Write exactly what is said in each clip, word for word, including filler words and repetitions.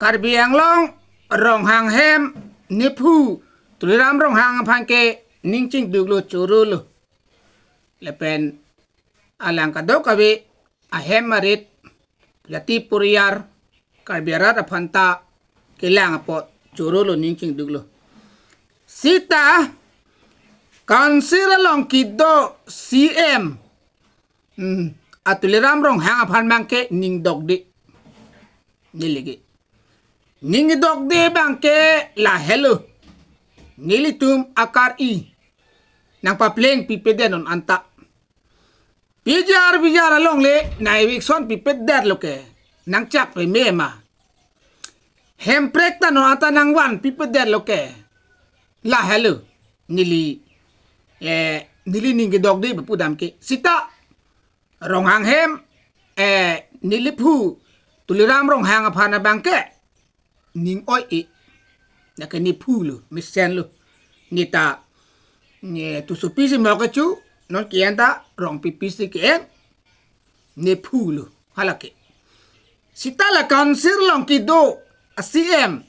Karbi Anglong Ronghang hem nephu Tuliram Ronghang aphan ke ning chingduklo, chorolo. Lapen alang kadokave ahem arit, jati poriyar, Karbi arat aphan ta kelang apot chorolo, ning chingduklo. Sita Council along kedo C M, hmm, a Tuliram Ronghang aphan abang ke ning dokde. Neli ke ning dokde abang ke lahelo. Nelitum akar-i nangpapleng pipedet non anta. Pijar pijar alongle nang eviction pipedetlo ke, nangchak peme ma. Hemprek ta non anta nangvan pipedetlo ke, lahelo. Neli, eh, neli ning kedokde pudam ke. Sita Ronghang hem, eh, neliphu Tuliram Ronghang aphan abang ke ning oi-e. Lake nephulo, mesenlo. Neta, ne tu sopi si mo kecho, non ke-en ta rong pipi si ke-en, nephulo. Hala ke. Sita la Council along kedo a C M,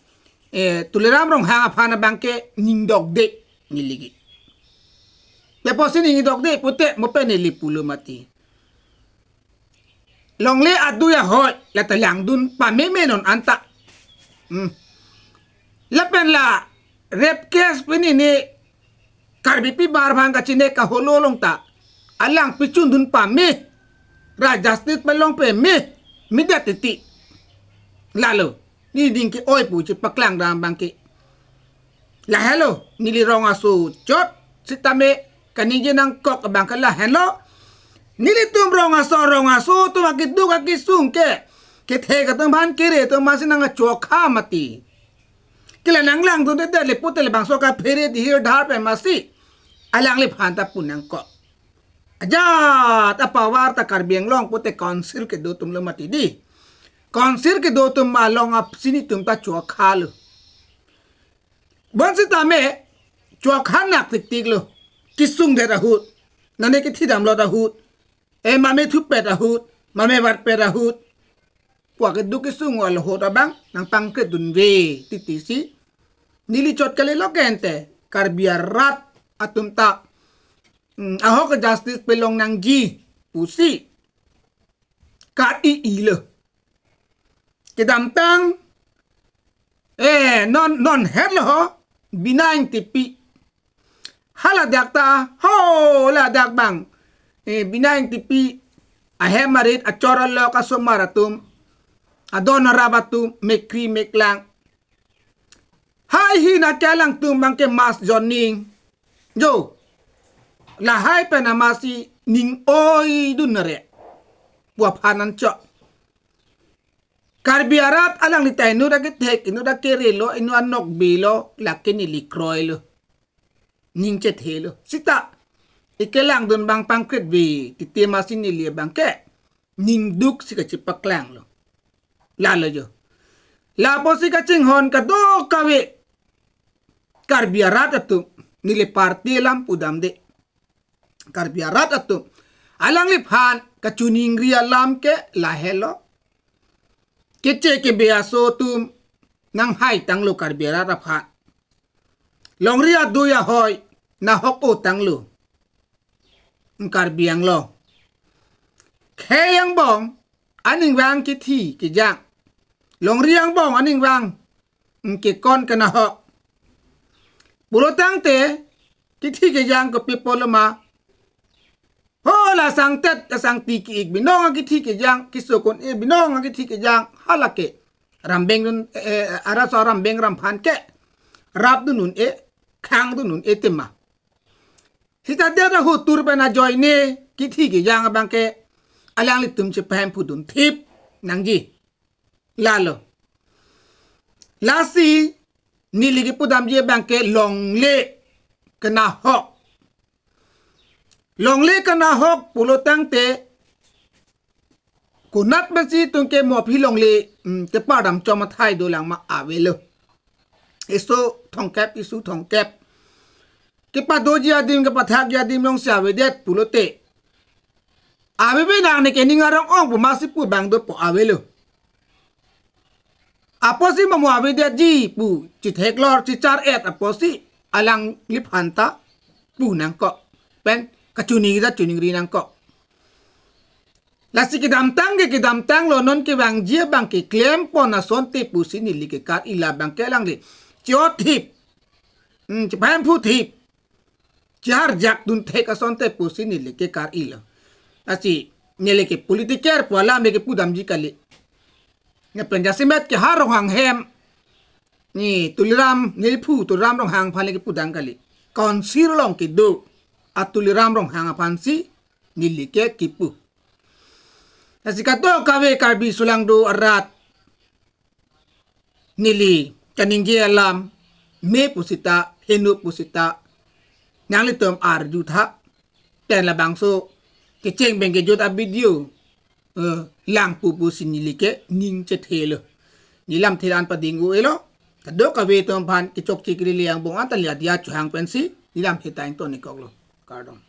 eh, Tuliram Ronghang aphan abang ke ning dokde, neli ke. Lapusi ning dokde pute mo pen neli pulo mati. Longle adui ahoi la ta langdun pameme non anta. Hmm. Lapen la rape case pini ne Karbipi bar bang kachine kaholo along ta alang pichundun pame, ra justice palong peme, medet titi. Lalo, ne ning ke-oi pu chepaklang dam abang ke. Lahelo, neli rong aso chot, sitame kaningje nangkok abang ke lahenlo. Nelitum rong aso, rong aso atum akeduk akesung ke, kethek atum aphan, kere atum aphan si nangchokha mati. Ke la nanglangdunde le pute labangso kaphere dihir dhar pen masi alangliphan ta pu nangkok. Ajat apower ta Karbi Anglong pute Council kedo atumlo mati di. Council kedo atum along apsi netum ta chokhalo. Bonsitame chokha nak tiktiklo. Kesungdet ahut, nane kethidamlot ahut, eh, mame thupet ahut, mame vatpet ahut, pu akeduk kesung ahut abang nangpangkretdunve titi si. Neli chot kalilo ke ante, Karbi arat atum ta, hmm, ahok justice pelong nangji pusi ka-i-ilo. Kedamtang, eh, non, non hetlo ho, Bina Engtipi. Hala dak ta, ho, ladak abang, eh, Bina Engtipi ahem arit, achor alok, asomar atum, adon arap atum mekri meklang. Hai hini ke alangtum abang ke mass joining. Jo, lahai pen amatsi ning oidun nare pu aphan anchot. Karbi arat alangli ta inut akethek, inut akerelo, inut anokbelo, lake neli kroilo. Ning chethelo. Sita, ikelangdun abang pangkretve titi amatsi neli abang ke ning duk si kachepaklanglo. Lalo jo. Lapusi kachinghon kadokave Karbi arat atum, neli party alam pudamde. Karbi arat atum, alangliphan kachiningri alam ke lahelo. Keche kebe aso atum nanghaitanglo Karbi arat aphan. Longri adui ahoi nahok-o tanglo. Karbi Anglong, khei angbong aning vang kithi kijang, longri angbong aning vang kekon kenahok pulo tangte, kithi kijang kopi pulo ma, ho la sangtet kasangti ki-ik binong akithi kijang, kesokon-e binong akithi kijang, hala ke rambeng dun, eh, eh, araso rambeng ramphan ke rapdun un-e, khangdun un-e tema. Sita dia da hutur pen ajoine kithi kijang abang ke alanglitum chepahemphudun thip nangji. Lalo, lasi neli kepudamji abang ke longle kenahok. Longle kenahok pulo tangte, konat pensi itum ke mo aphi longle, mm, tepardam chom athai dolang ma, avelo. Iso thomkep, isu thomkep. Kepadoji adim, kepathakji adim alongsi avedet pulote, ave ve nang, neke ning arong-ong pu amatsi pu abang dopo, avelo. Apotsi mamo avedetji pu chitheklor chichar-et apotsi alangliphan ta pu nangkok. Pen kachoningri ta choningri nangkok. Lasi kedamtang ke kedamtanglo, non kevangji abang ke klempon asonte pusi neli ke kar-ila abang ke alangli. Chiot thip. Hmm, chipahemphu thip. Chiharjak dun thek asonte pusi neli ke kar-ila. Lasi neli ke politiker pu alam ke pudamji kali. Neli pen jasemet ke ha Ronghang hem. Neli Tuliram, neli phu Tuliram Ronghang aphan le kepudam kali. Council along kedo a Tuliram Ronghang aphansi neli ke kipu. Lasi kadokave Karbi sulang do arat neli kaningje alam me pusita, heno pusita, nanglitum arjutha. Pen labangso kecheng pen kejut a-video, eh, lang pu pusi neli ke ning chethelo. Neli lamthe an pading-o-elo. Kadokave atum aphan kechokche kelele angbong an ta neli adia chohang pensi neli lamthe ta ingtonikoklo. Kardom.